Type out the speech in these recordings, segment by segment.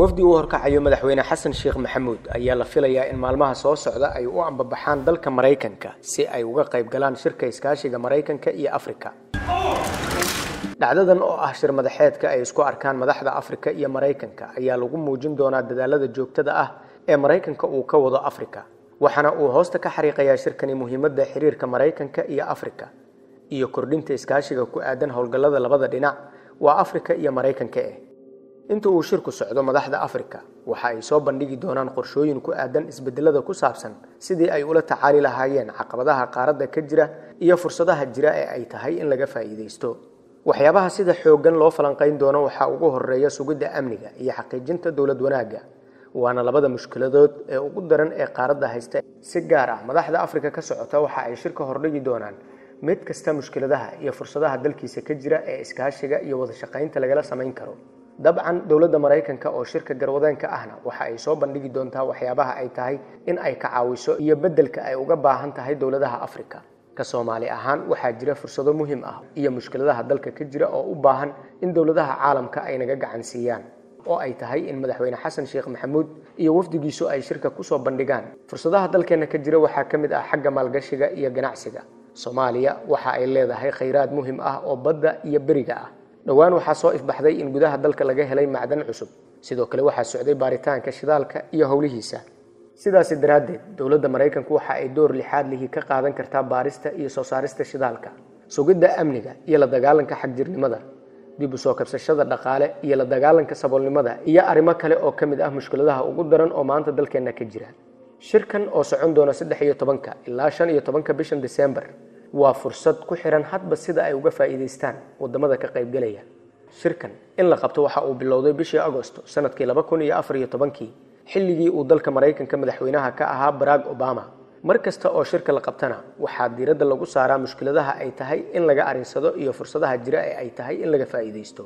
Wafdi uu horkacayo Madaxweyne Xasan Sheekh Maxamuud ayaa la filayaa in maalmaha soo socda ay u ambabaxaan dalka Maraykanka si ay uga qayb galaan shirka iskaashiga Maraykanka iyo Afrika. Dhacdadan oo ah shir madaxeedka ay isku arkaan madaxda Afrika iyo Maraykanka ayaa lagu muujin doonaa dadaalada joogtada ah ee Maraykanka uu ka wado Afrika, waxaana uu hoosta ka xariiqayaa shirkani muhiimadda xiriirka Maraykanka iyo Afrika iyo kordhinta iskaashiga ku aadan howlgallada labada dhinac, waa Afrika iyo Maraykanka. Inta uu shirku socdo, madaxda Afrika waxa ay soo bandhigi doonaan qorshooyin ku aadan isbedelada ku saabsan sidii ay ula tacaali lahaayeen caqabadaha qaaradda ka jira iyo fursadaha jira ee ay tahay in laga faa'iidaysto. Waxyaabaha sida xooggan loo falanqayn doono waxaa ugu horeeya sugidda amniga iyo xaqiijinta dowlad wanaagga, waana labada mushkiladood ee ugu daran ee qaaradda haysta. Si gaar ah, madaxda Afrika ka socota waxa ay shirka hordhigi doonaan mid kasta mushkiladaha iyo fursadaha dalkiisa ka jira ee iskaashiga iyo wada shaqaynta lagala samayn karo. Dabcan, dowladda Maraykanka oo shirka garwadeenka ahna waxa ay soo bandhigi doontaa waxyaabaha ay tahay in ay ka caawiso iyo beddelka ay uga baahan tahay dowladaha Afrika. Ka Soomaali ahaan, waxaa jira fursado muhiim ah iyo mushkiladaha dalka ka jira oo u baahan in dowladaha caalamka ay naga gacan siiyaan, oo ay tahay in Madaxweyne Xasan Sheekh Maxamuud iyo wafdigiisu ay shirka kusoo bandhigaan. Fursadaha dalkeena ka jira waxaa ka mid ah xagga maalgashiga iyo ganacsiga. Soomaaliya waxa ay leedahay khayraad muhiim ah oo badda iyo beriga ah. Dhowaan waxaa soo ifbaxday in gudaha dalka laga helay macdan cusub. Sidoo kale waxaa socday baaritaanka shidaalka iyo howlihiisa. Sidaasi daraaddeed, dowladda Maraykanku waxa ay door lixaad lihi ka qaadan kartaa baarista iyo soo saarista shidaalka, sugidda amniga iyo la dagaalanka xagjirnimada, dib u soo kabsashada dhaqaale iyo la dagaalanka saboolnimada, iyo arrimo kale oo ka mid ah mushkiladaha ugu daran oo maanta dalkeenna ka jira. Shirkan oo socon doona 13-ka ilaa 15-ka bishan Disembar waa fursad ku xiran hadba sida ay uga faa'iidaystaan wadamada ka qaybgalaya. Shirkan in la qabto waxa uu bilowday bishii Agosto sanadkii 2014-kii, xilligii uu dalka Maraykanka madaxweynaha ka ahaa Barack Obama. Mar kasta oo shirka la qabtana waxaa diiradda lagu saaraa mushkiladaha ay tahay in laga arinsado iyo fursadaha jira ee ay tahay in laga faa'iidaysto.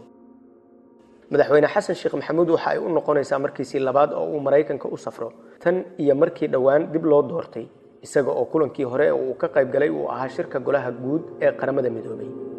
Madaxweyne Xasan Sheekh Maxamuud waxa ay u noqonaysaa markiisii labaad oo uu Maraykanka u safro tan iyo markii dhowaan dib loo doortay, isaga oo kulankii hore ee uu ka qayb galay uu ahaa shirka Golaha Guud ee Qaramada Midoobay.